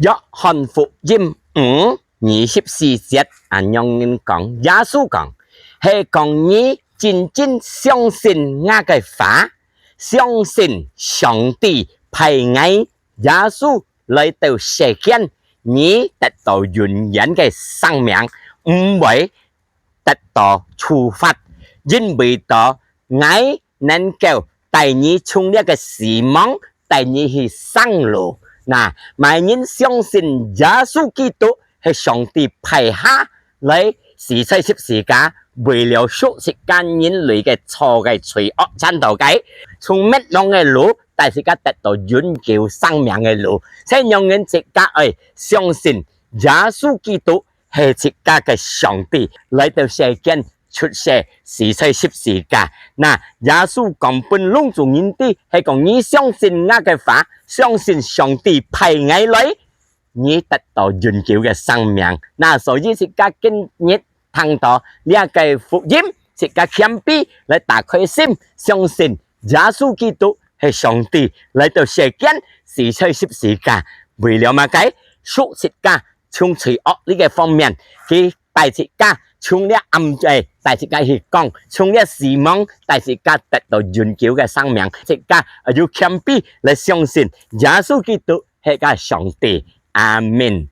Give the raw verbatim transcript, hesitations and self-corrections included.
約翰福音五二十四節恁樣講，耶穌講：「係講你真真相信𠊎个話，相信上帝派𠊎耶穌來到世間，你得到永遠个生命，毋會得到處罰，因為到𠊎能夠帶你從這个死亡帶你去生路。」那麼人相信耶穌基督係上帝派下來死在十字架，為了贖自家人類个錯个罪惡，真到个，從滅亡个路帶自家得到永久生命个路。所以人自家愛相信耶穌基督係自家个上帝，來到世間出世，死在十字架。那耶穌講分攏總人知，係講你相信𠊎个話，相信上帝派𠊎來，你得到永久个生命。那所以自家今日聽到這个福音，自家謙卑來打開心，相信耶穌基督係上帝，來到世間，死在十字架，為了麼个？贖自家從罪惡這个方面，佢帶自家從這暗，誒，帶自家去光，從這死亡帶自家得到永久个生命。自家愛有謙卑來相信耶穌基督係个上帝。阿門。